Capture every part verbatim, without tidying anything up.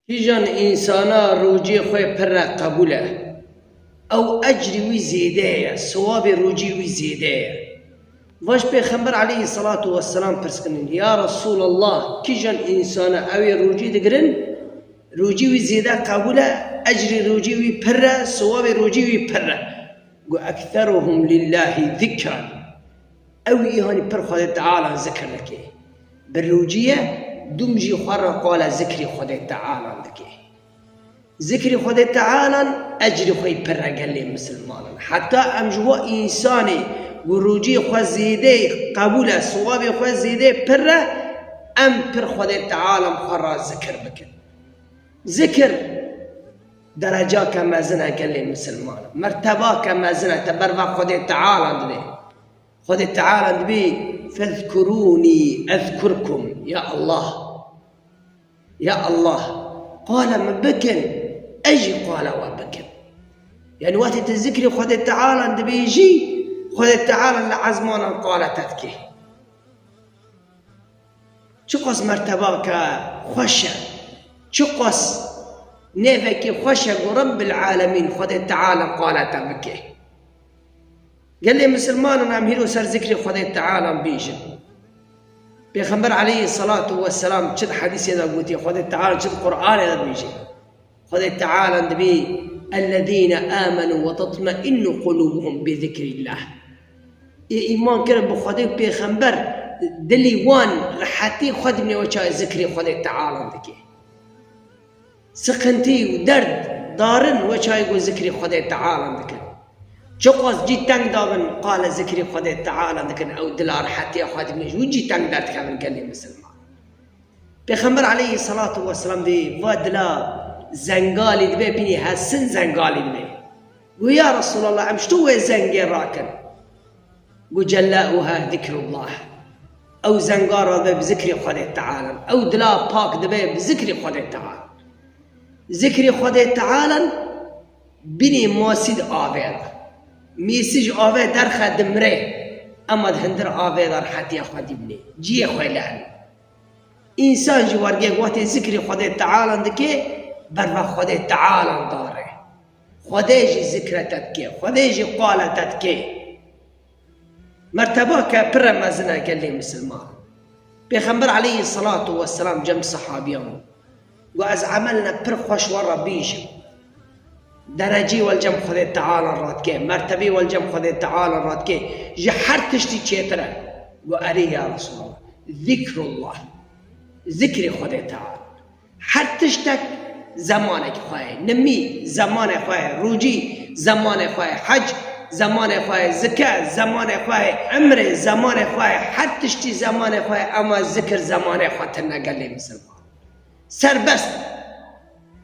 Kîjan însana rojê xwe pir e qebûl e, ew ecrî wî zêde ye, sewabê rojî wî zêde ye. Vaş Pêxember aleyhî selatu weselam pirs kirin, Ya Resulallah, kîjan însana ew ê rojî digirin, rojî wî zêde qebûl e, ecrî rojî wî pir e, sewabê rojî wî pir e. Got, Ekseruhum lillahî zikran. Ew îhanî pir Xwedê Teala zikir dike. Bi rojî ye, dûm jî xwe re qala zikrî Xwedê Teala dike. Zikrî Xwedê Teala ecrî xwe yî pir e gelê misilmanan. Heta em ji wa însanê ku rojî xwe zêde qebûl e, sewabê xwe zêde pir e, em pir Xwedê Teala xwe re zikir bikin. Zikir derecake mezin e gelê misilmanan. Mertebake mezin e, te berva Xwedê Teala dibê. Xwedê Teala dibê, "Fezkurûnî ezkurkum." Ya Allah. Ya Allah. Qala min bikin, ez jî qala we bikim. Yani wextê tu zikrê Xwedê Teala dibêjî, Xwedê Teala li ezmanan qala te dike. Çiqas mertebake xweş e, çiqas nêvekî xweş e ku Rebbil Alemîn Xwedê Teala qala te bike. Gelê misilmanan em hîro ser zikrê Xwedê Teala bêjin. Pêxember aleyhî selatu weselam çi di hedîsê de gotiye, Xwedê Teala çi di Qur'anê de dibêje. Xwedê Teala dibê, "Ellezîne âmenû ve tetmeînnu qulûbuhum bi zikrillah." Ê îman kirin bi Xwedê û Pêxember, dilî wan rehetî xwe dimîne wê çawa zikrê Xwedê Teala dike. Siqintî û derd darin wê çawa ku zikrê Xwedê Teala dikin. Çiqas cî teng dabin, qala zikrê Xwedê Teala dikin, ew dila rehetiya xwe dimîne, ji wî cî teng derdikevin gelê misilman. Pêxember aleyhî selatu weselam dê va dila zengalî dibe, bînî hesin zengalî dibe. Got, "Ya Resulallah, em ji tu wê zengê rakin." Got, "Celauha zikrullah." Ew zengara dibe bi zikrê Xwedê Teala. Ew dila pak dibe bi zikrê Xwedê Teala. Zikrê Xwedê Teala bînî masî di avê de. Mêsî ji avê derxe dimire. Ema di hindir avê de rehetiya xwe dîbinê. Ciyê xwe lehne. Însan jî wergê wextê zikrê Xwedê Teala dike, berva Xwedê Teala dare. Xwedê jî zikre te dike, Xwedê jî qala te dike. Mertebake pir e mezin e gelê misilman. Pêxember aleyhî selatu weselam cem sehabiyan got, "Ez emelne pir xweş we re bîjim." Derecî we li cem Xwedê Teala radike, mertebê we li cem Xwedê Teala radike, ji her tiştî çêtir e. Got, "Erê ya Resulallah, zikrullah, zikrê Xwedê Teala." Her tiştek zemanekî xwe ye. Nimî zemanê xwe ye, rûcî zemanê xwe ye, hec zemanê xwe ye, zike zemanê xwe ye, emrê zemanê xwe ye, her tiştî zemanê xwe ye, ema zikir zemanê xwe tune gelê misilman. Serbest,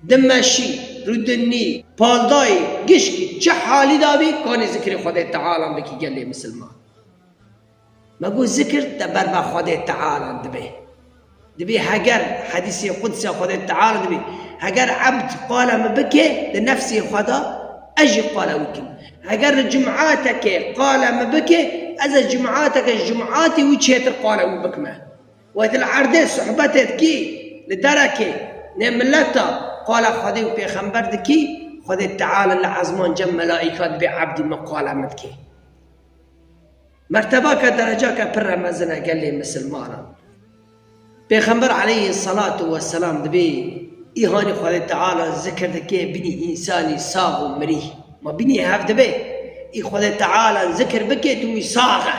dimeşî, rûdinî, paldayî, gişkî, çi halî dabî, kanî zikrê Xwedê Teala bikî gelê misilman. Me got zikir te berva Xwedê Teala dibe. Dibê heger hedîsê qudsiya Xwedê Teala dibê, heger ebd qala min bike di nefsê xwe de, ez jî qala wî kim. Heger li cum'atekê qala min bike, ez ê cum'ateke ji cum'atê wî çêtir qala wî bikime. Wextê li erdê sohbetê dikî, li derekê nê mileta qala Xwedê û Pêxember dikî, Xwedê Teala li ezman cem melaîka dibê ebdî min qala min dike. Mertebake derecake pir e mezin e gelê misilmanan. Pêxember aleyhî selatu weselam dibê îhanî Xwedê Teala zikir dike bînî însanî sax û mirî. Ma bînî hev dibe, î Xwedê Teala zikir bike tu wî sax e,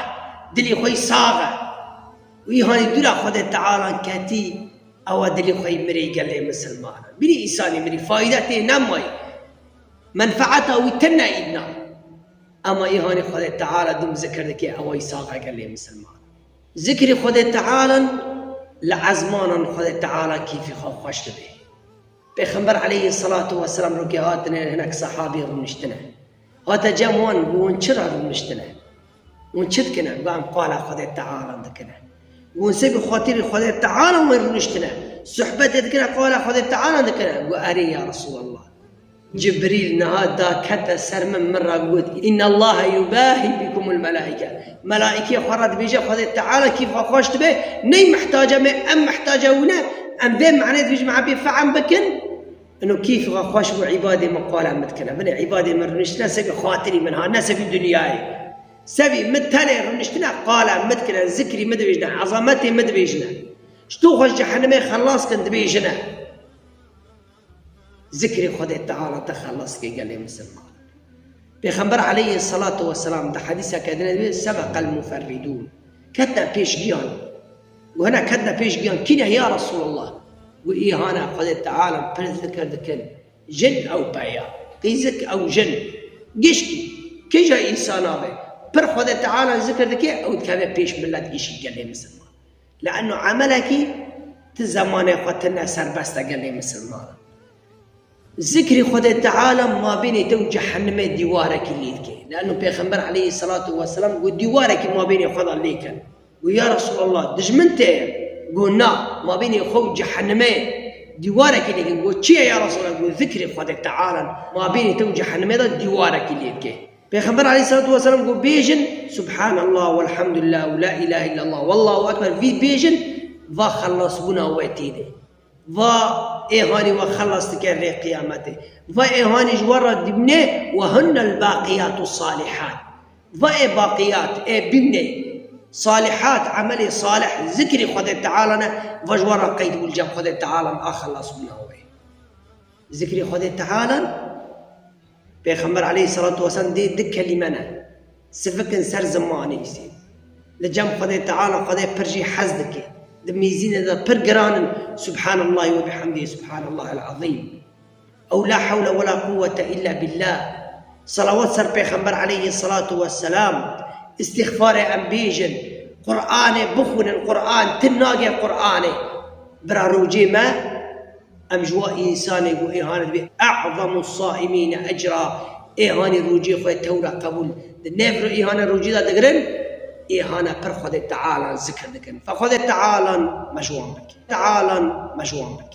dilî xwe yî sax e. Û îhanî dûra Xwedê Teala ketî, ewa dilî xwe yî mirî gelê misilmanan. Bînî însanî mirî, fayde tê nemayî. Menfeeta wî tune îdna. Ema îhanî Xwedê Teala dûm zikir dike, ewa yî sax e gelê misilman. Zikrê Xwedê Teala li ezmanan Xwedê Teala kêfê xwe xweş dibe. Pêxember aleyhî selatu weselam rokê hatine hinek sehabî rûniştine. Hate cem wan, got, hûn çira rûniştine? Hûn çi dikine? Got, em qala Xwedê Teala dikine. Got, hûn sê bi xatirî Xwedê Teala wan rûniştine? Sohbetê dikine, qala Xwedê Teala dikine? Got, erê ya Resulallah. Cibrîl niha dakete ser min, min re got, "Innallaha yubahî bikumul melaîke." Melaîkê xwe re dibêje, Xwedê Teala kîfa xweş dibe, ney mihtace me, em mihtace wî ne, em vê manê dibêjin, me pê fehm bikin, Ino kîf xwe xweş bû, îbadê min qala min dikine. Binê îbadê min rûniştine, sevî xatirî min ha, ne sevî dinyayê. Sevî min tenê rûniştine, qala min dikine, zikrî min dibêjine, ezametê min dibêjine. Ji tu xwe ji cehennemê xelas kin dibêjine. Zikrê Xwedê Teala te xelas dike gelê misilman. Pêxember aleyhî selatu weselam di hedîseke din dibê, "Sebeqel muferridûn." Ketine pêş giyan. Û hene ketine pêş giyan. Kî ne ya Resulallah? Û îhana Xwedê Teala pir zikir dikin. Jin ew peya. Qîzik ew jin. Gişkî. Kîja însana be? Pir Xwedê Teala zikir dike, ew dikeve pêş millet gişkî gelê misilman. Le'enno emelekî ti zemanê xwe tine serbest e gelê misilman. Zikrî Xwedê Teala mabênê te û cehennemê dîwarekî lê dike. Le'enno Pêxember aleyhî selatu weselam got, dîwarekî mabênê xwe de lê kin. Got, ya Resulallah, dijmin te ye? Got, na, mabênê xwe û cehennemê dîwarekî lê kin. Got, çi ye ya Resulallah? Got, zikrê Xwedê Teala mabênê te û cehennemê de dîwarekî lê dike. Pêxember aleyhî selatu weselam got, bêjin, Subhanallah, welhamdulillah, û la ilahe illallah, wallahu ekber, vî bêjin, va xelasbûna we tê de. Va êhanî we xelas dike rê qiyametê. Va êhanî ji we re dibîne, "Ve hunnel baqiyatu salihat." Va ê baqiyat, ê bîne, salihat, emelê salih, zikrî Xwedê Teala ne, va ji we re qeyd bû li cem Xwedê Teala a xelas bûna we. Zikrî Xwedê Teala, Pêxember aleyhî selatu weselam dê du kelîme ne. Sivikin ser zimanê îsê. Li cem Xwedê Teala Xwedê pir jî hez dike. Di mîzînê de pir giran in. Subhanallahî ve bihamdî, Subhanallahil azîm. Ew la hewle we la quwwete illa billah. Selawat ser Pêxember aleyhî selatu weselam. Îstîxfarê em bêjin. Qur'anê bixwînin, Qur'an, tu nagê Qur'anê. Bira rojê me, Em ji wa însanê ku êhane dibê e'zemu saimîne ecra, êhanî rojê xwe tewra qebûl. Di nêv ro êhane rojê de digirin, êhane pir Xwedê Teala zikir dikin. Fe Xwedê Teala me ji wan bike. Teala me ji wan bike.